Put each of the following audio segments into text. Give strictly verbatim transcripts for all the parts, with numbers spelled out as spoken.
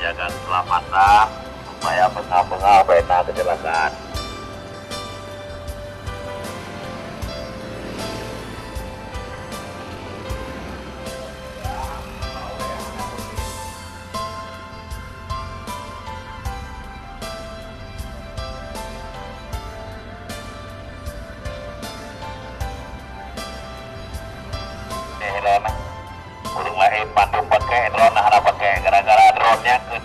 Jaga keselamatan supaya beungoh-beungoh bèk na kecelakaan. Eh, Ron, ureueng laén mandum pakai, Ron hana pakai. Gara-gara Ron nyan keu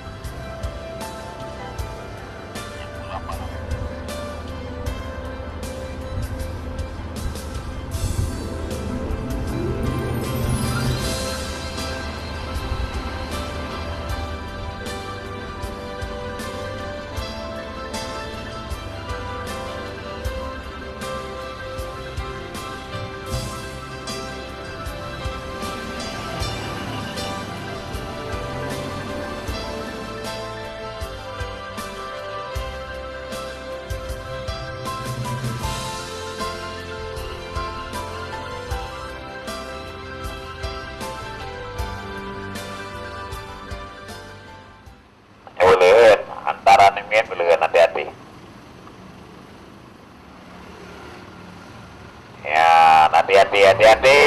Ulôn, antara neumien ulôn hati-hati. Ya, hati-hati, hati-hati.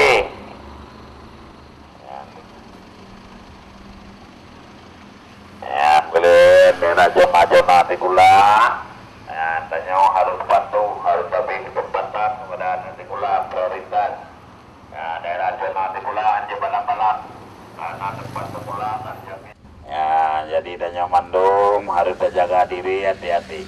Ya. Ya, ulôn daerah zona-zona sikula. Ya, tanyoe harus patuh, harus tabri keuseumpatan kepada aneuk sikula prioritas. Ya, daerah zona sikula hanjeuet balang-balang. Karena tempat sekolah akan jamin. Ya, jadi tanyoe mandum harus tajaga diri, hati-hati.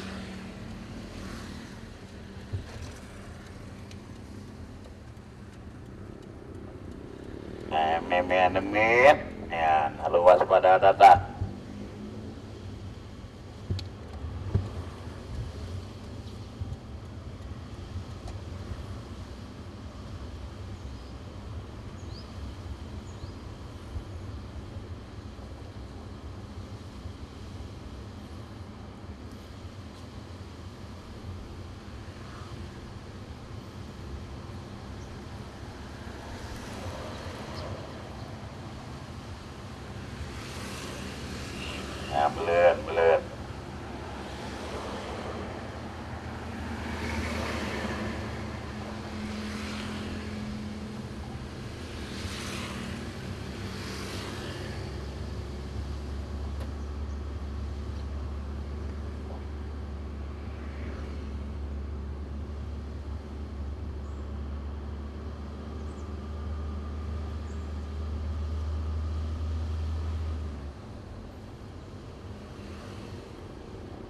Eh, mé-mé aneuk miet, ya, harus waspada that-that. Ya, beuleuet, beuleuet.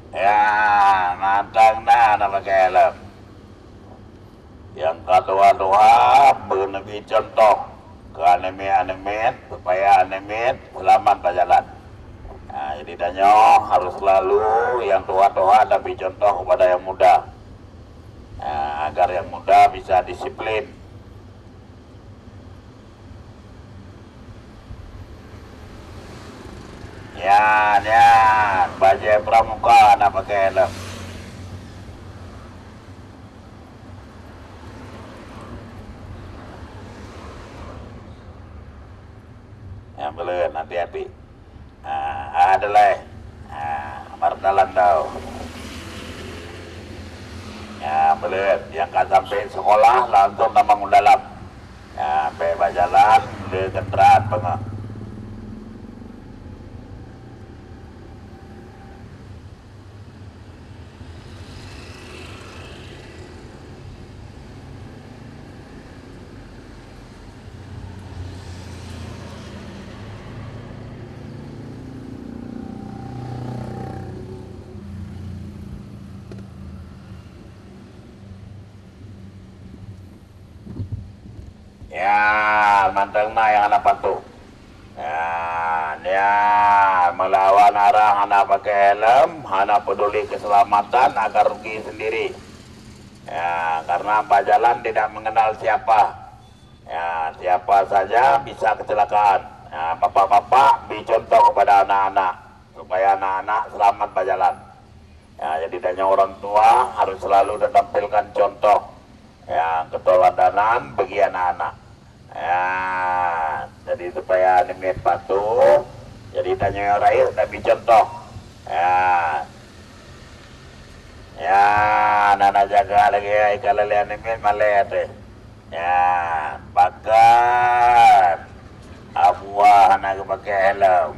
Ya, mantong na, na pakai helm. Nyang ka tuha-tuha, beuneubi cuntoh keu aneuk miet-aneuk miet, supaya aneuk miet seulamat bajalan. Nah, jadi tanyoe harus selalu nyang tuha-tuha tabri cuntoh kepada nyang muda. Nah, agar nyang muda bisa disiplin. Nyan, nyan, bajèe pramuka na pakai lom. Nyang beuleuet, hati-hati. Ah, adelai. Ah, mardalan tau. Nyang beuleuet, nyang ka sampai sekolah langsung tamong u dalam. Nyan, bèk bajalan le keundaraan beungoh. Ya, mantong na nyang hana patuh. Ya, nyan, meulawan arah hana pakai helm, hana peduli keselamatan, akan rugi sendiri. Ya, karena bajalan tidak mengenal siapa. Ya, siapa saja bisa kecelakaan. Ya, bapak-bapak, beri contoh kepada anak-anak, supaya anak-anak selamat bajalan. Ya, jadi tanyoe orang tua harus selalu tampilkan contoh, ya, keteladanan bagi anak-anak. Ya, jadi supaya aneuk miet patuh, Jadi tanyoe rayeuk tabi cuntoh. Ya. Ya, na, na jaga lagèe ai ka lé aneuk miet malèe teuh. Ya, pakon Abuwa hana geupakè helm.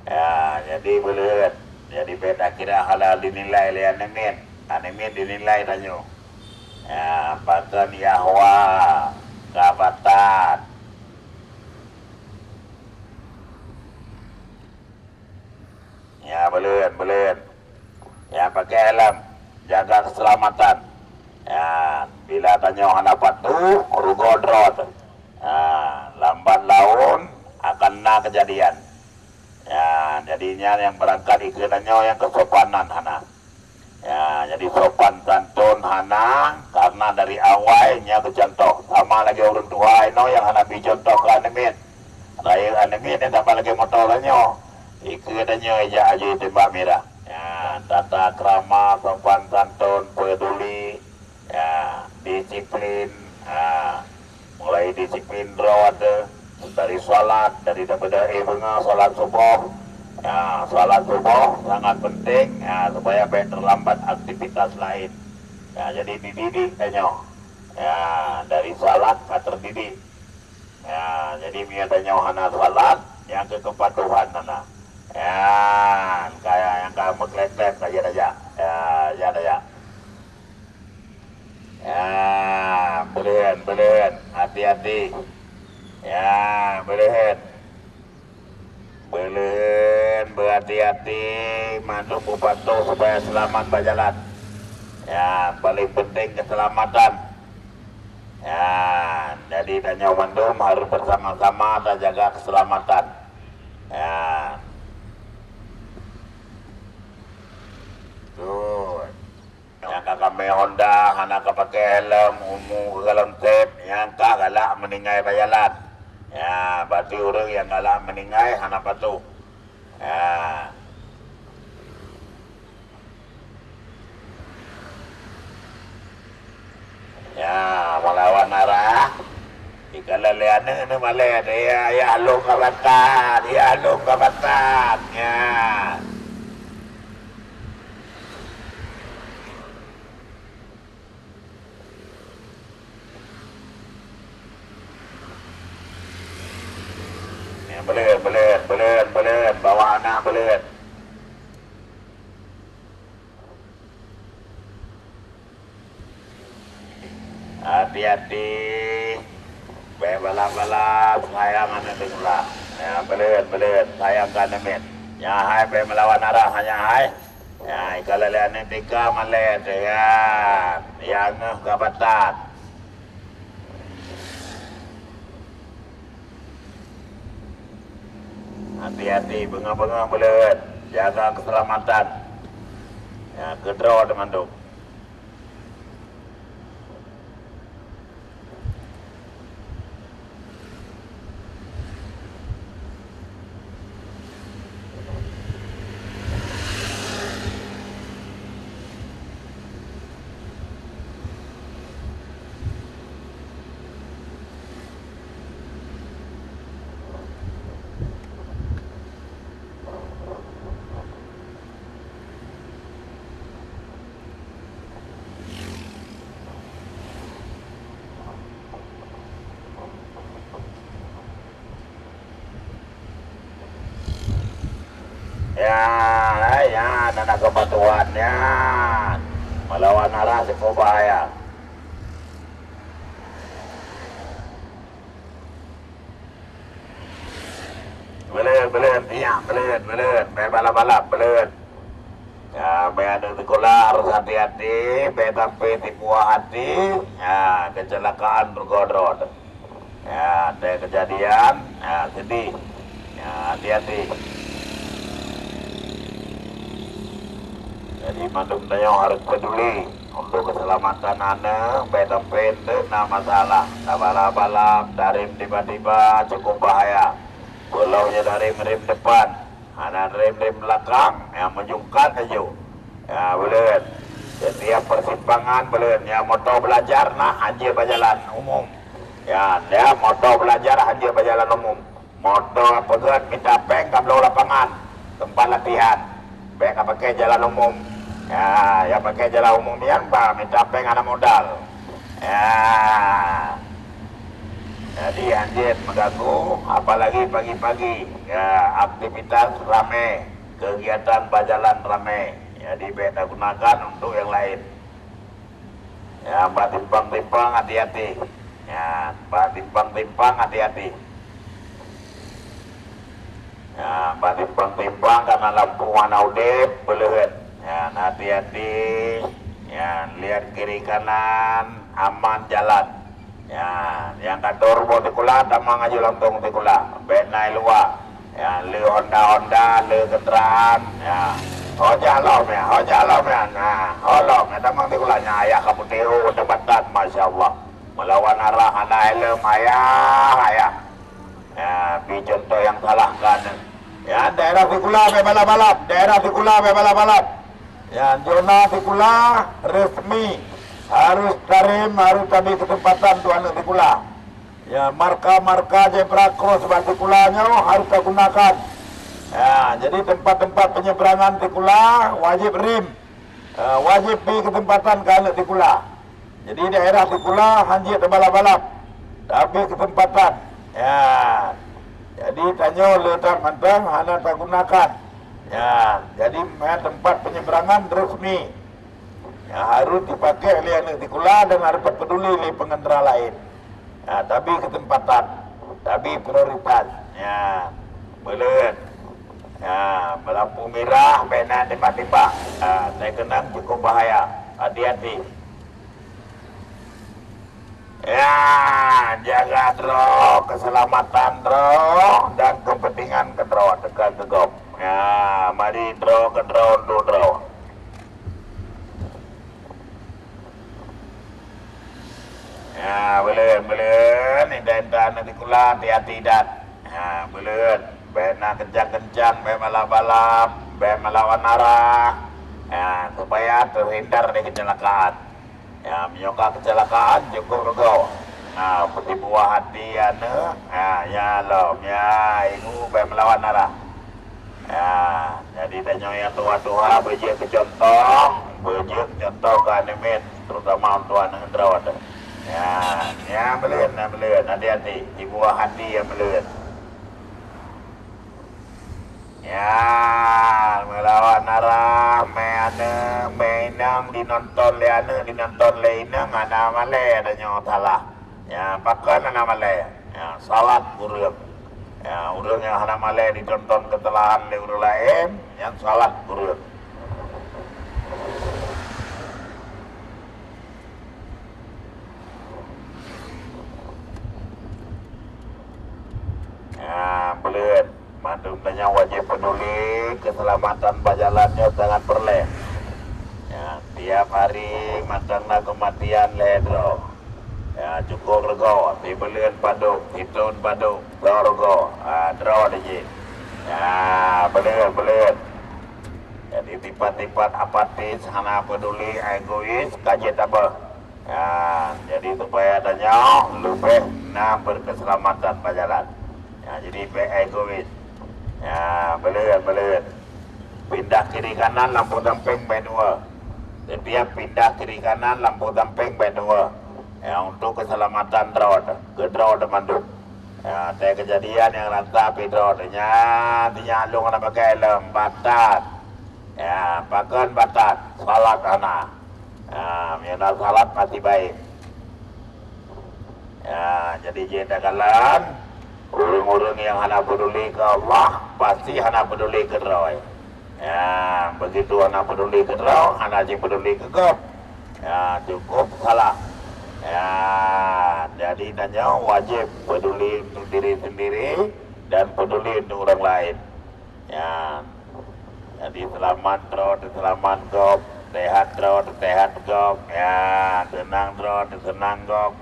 Ya, jadi beuleuheut. Jadi bèk takira hana dinilai lé aneuk miet. Aneuk miet dinilai tanyoe. Ya, pakon Yahwa ka batat. Ya, beuleuheut, beuleuheut. Ya, pakè helm, jaga keuseulamatan. Ya, bila tanyoe hana patuh, rugoe droe teuh. Ya, lambat laun akan na keujadian. Ya, jadi nyan nyang beurangkat ikeue tanyoe nyang keusopanan hana. Ya, jadi sopan santun hana, karena dari awai nyoe keu contoh. Sama lagèe ureueng tuha inoe nyang hana bi contoh keu aneuk miet. Rayeuk aneuk miet nyang sama lagèe moto tanyoe. Ikeue tanyoe ijak aju tembak mirah. Ya, tata krama, sopan santun, peduli, ya, disiplin, ya. Mulai disiplin droe teuh, dari salat, dari tabeudôh éh beungoh salat suboh. Ya, salat suboh sangat penting, ya, supaya bèk terlambat aktivitas lain. Ya, jadi dididik tanyoe. Ya, dari salat ka terdidik. Ya, jadi meunyoe tanyoe hana salat, nyang keu keupatuhan hana. Ya, nyang ka, nyang ka meuklèb-klèb ka jeuet aja. Ya, jeuet aja. Ya, beuleuheut, beuleuheut, hati-hati. Ya, beuleuheut. Beuleuheut, beuhati-hati, mandum beupatoh supaya seulamat bak jalan. Ya, paléng penting keuseulamatan. Ya, jadi tanyoe mandum harôh beusama-sama tajaga keuseulamatan. Ya. Beutôi. Nyang ka kamé Honda hana ka pakai helm, umu geukalon sép, nyang ka galak meuninggai bak jalan. Ya, berarti ureueng nyang galak meuninggai hana patuh. Ya. Ya, meulawan arah. Ikalon lé aneuk neumalèe, ya, ya lôn ka batat, ya lôn ka batat. Ya. Ya, beuleuet, beuleuet, beuleuet, beuleuet. Bawa aneuk beuleuet. Hati-hati. Bèk balap-balap, sayang aneuk teuh. Ya, beuleuet, beuleuet, sayang keu aneuk miet. Nyan hai bèk meulawan arah, nyan hai. Ya, ikalon lé aneuk tika malèe teuh, ya. Ya ngeuh ka batat. Hati-hati, beungoh-beungoh beuleuet. Jaga keuseulamatan. Ya, keudroe teumandum. Ya, ya, aneuk keupeue Tuhan, ya. Meulawan arah cukup bahaya. Beuleuet, beuleuet, ya, beuleuet, beuleuet. Bèk balap-balap, beuleuet. Ya, bèk aneuk sikula harôh hati-hati, bèk sampé tipuah até, ya, keucilakaan rugoe droe. Ya, ada kejadian, ya, sedih. Ya, hati-hati. Jadi, mandum tanyoe harôh peduli untuk keselamatan aneuk, bèk sampé enteuk na masalah. Tabalap-balap, tarem tiba-tiba, cukup bahaya. Peue lom nyoe tarem rem depan. Hana rem-rem belakang, ya, meujungkat laju. Ya, beuleuet. Setiap persimpangan beuleuet. Ya, moto belajar na hanjeuet bak jalan umum. Ya, ya, moto belajar hanjeuet bak jalan umum. Moto peugöt mita péng ka bloe lapangan teumpat latihan. Bék ka pakai jalan umum. Ya, ya pakai jalan umum nyan bah mita péng hana modal. Ya. Jadi hanjeuet meuganggu, apalagi pagi-pagi. Ya, aktivitas ramé, kegiatan bajalan ramé. Jadi bék tagunakan untuk yang laén. Ya, bak simpang-simpang hati-hati. Ya, bak simpang-simpang hati-hati. Ya, bak simpang-simpang kana lampu hana udeb, peuleuheut. Ya, hati-hati. Ya, lihat kiri kanan, aman jalan. Ya, nyang ka trôh boh sikula tamong aju langsông sikula. Bék na i luwa. Ya, le honda-honda, le kendaraan. Ya. Ho jak lom ya, ho jak lom ya. Nah, ho lom ya tamong sikula nyan ayah ka putéh u jambatan, masya Allah. Meulawan arah hana helm, ayah, ayah. Ya, bi contoh nyang salah kan. Ya, daerah sikula bék balap-balap, daerah sikula bék balap-balap. Ya, zona sikula resmi harus tarem, harus tabi keuseumpatan untuk aneuk sikula. Ya, marka-marka zebra cross bak sikula nyoe harus tagunakan. Ya, jadi tempat-tempat penyeberangan sikula wajib rem. Ya, wajib bi keuseumpatan keu aneuk sikula. Jadi daerah sikula hanjeuet tabalap-balap, tabi keuseumpatan. Ya, jadi tanyoe le that mantong hana tagunakan. Ya, jadi meunan tempat penyeberangan resmi. Ya, harus dipakai lé aneuk sikula dan harus tapeduli lé pengendara laén. Ya, tabi keuseumpatan, tabi prioritas. Ya, beuleuen. Ya, beulampu mirah bék na timbak-timbak. Ya, teukeunong cukup bahaya. Hati-hati. Ya, jaga droe, keuseulamatan droe dan keupeuntengan keu droe teuka keu gob. Ya, mari droe keu droe, untuk droe. Ya, beuleuen, beuleuen, intat-intat aneuk sikula, hati-hati that. Ya, beuleuen, bék na keuncang-keuncang, bék balap-balap, bék meulawan arah. Ya, supaya teuhindar dari keucilakaan. Ya, meunyoe ka keucilakaan, cukup rugoe. Na, peusibuah hati aneuk, ya, ya lom, ya, ibu bék meulawan arah. Ya, jadi tanyoe nyang tuha-tuha beujeuet keu contoh, beujeuet keu contoh keu aneuk miet, terutama untuk aneuk droe teuh. Ya, nyang meuleuen, nyang meuleuen, hati-hati, sibuah hati nyang meuleuen. Ya, meulawan arah, mé aneuk, mé inong, dinonton lé aneuk, dinonton lé inong, hana malée tanyoe salah. Ya, pakon hana malée? Ya, salat ureueng. Ya, ureueng nyang hana malée ditonton keusalahan lé ureueng laén, nyan salat ureueng. Ya, beuleuen. Mandum tanyoe wajéb peuduli, keuseulamatan bak jalan nyoe sangat peureulée. Ya, tiap hari mantong na keumatian lhée droe. Ya, cukup rugoe, sibeuleuen padub, sithon padub, soe rugoe, ha, droe jih. Ya, beuleuen, beuleuen. Jadi, sifat-sifat apatis, hana peuduli, egois, ka jeuet tabeuh. Ya, jadi supaya tanyoe leubeh na berkeselamatan bak jalan. Ya, jadi bék egois. Ya, beuleuen, beuleuen. Pindah kiri kanan lampu sampéng bék dua. Setiap pindah kiri kanan lampu sampéng bék dua. Ya, untuk keselamatan droe, keu droe mandum. Ya, watée keujadian nyang rasa pih droe nyan, nyan lôn hana pakai lom batat. Ya, pakon batat, salat hana. Ha, meunyoe na salat pasti baik. Ya, jadi jeuet takalon, ureuëng-ureuëng nyang hana peuduli keu Allah, pasti hana peuduli keu droe. Ya, begitu hana peuduli keu droe, hana jipeuduli keu gob. Ya, cukup salah. Ya, jadi tanyoe wajéb peuduli untuk diri sendiri dan peuduli untuk ureuëng laén. Ya. Jadi seulamat droe teuseulamat gob, seuhat droe teusehat gob. Ya, seunang droe teuseunang gob.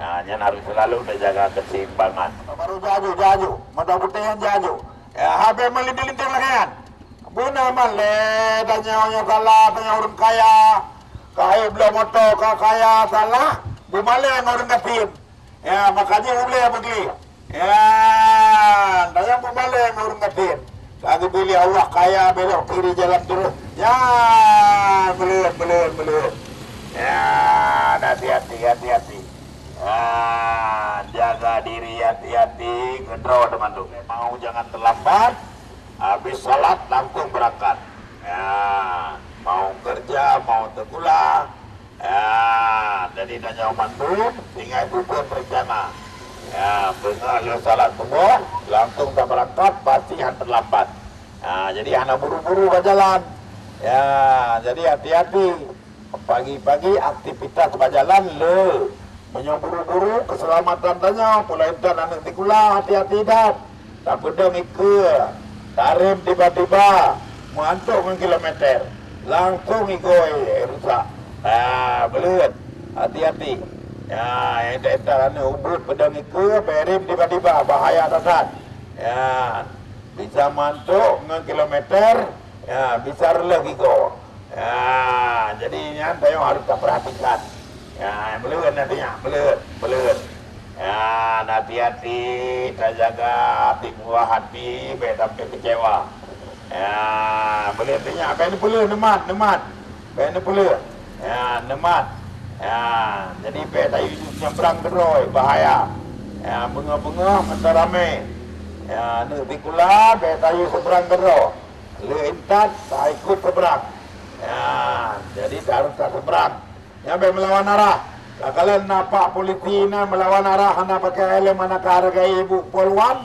Ya, nyan harus selalu teujaga keuseimbangan. Baru jaju, jaju. Mata putih nyan jaju. Ya, habéh meulintang-lintang lagée nyan. Beuna malée tanyoe nyang salah, tanyoe ureuëng kaya. Ka ék bloe moto ka kaya salah, beumalée ngon ureuëng gasien. Ya, makajih ulée beugléh. Ya. Nyan, tanyoe peumalée ureuëng gasien. Ka geupilih Allah kaya, belok kiri jalan terus. Nyan, beuleuet, beuleuet, beuleuet. Nyan, hati-hati, hati-hati. Nyan, jaga diri, hati-hati. Keudroe teuma tu. Mau jangan terlambat. Habis salat langsung berangkat. Ya, mau kerja, mau sekolah. Ya, jadi tanyoe mandum tinggai peubuet rencana. Ya, beungoh lheueh salat suboh langsung tabeurangkat, pasti han terlambat. Ya, jadi hana buru-buru bak jalan. Ya, jadi hati-hati. Pagi-pagi aktivitas bak jalan le. Meunyoe buru-buru, keselamatan tanyoe, pula intat aneuëk sikula, hati-hati that. Tapeudong ikeue, tarem tiba-tiba, meuantok ngon kilometer. Langsung igoe rusak. Ah, beuleuet. Hati-hati. Ya, intat-intat aneuëk ubit peudong ikeue, berem tiba-tiba, bahaya that-that. Ya, bisa meuantok ngon kilometer, ya, bisa reuloh gigoe. Ya, jadi nyan tanyoe harus tapeurhatikan. Ya, beuleuet nanti nyan, beuleuet, beuleuet. Ya, hati-hati, tajaga hati, buah hati, bèk sampai kecewa. Ya, beuleuet nanti nyan, bèk neupeuleueh, neumat, neumat. Bèk neupeuleueh. Ya, neumat. Ya, jadi bèk tayue nyebrang keudroe, bahaya. Ya, beungoh-beungoh masa ramé. Ya, aneuëk sikula bèk tayue sebrang keudroe. Le intat, taikot seberang. Ya, jadi harus taseberang. Nyan bèk meulawan arah. Takalon na pak polisi na meulawan arah, hana pakai helm, hana ka hargai ibu polwan,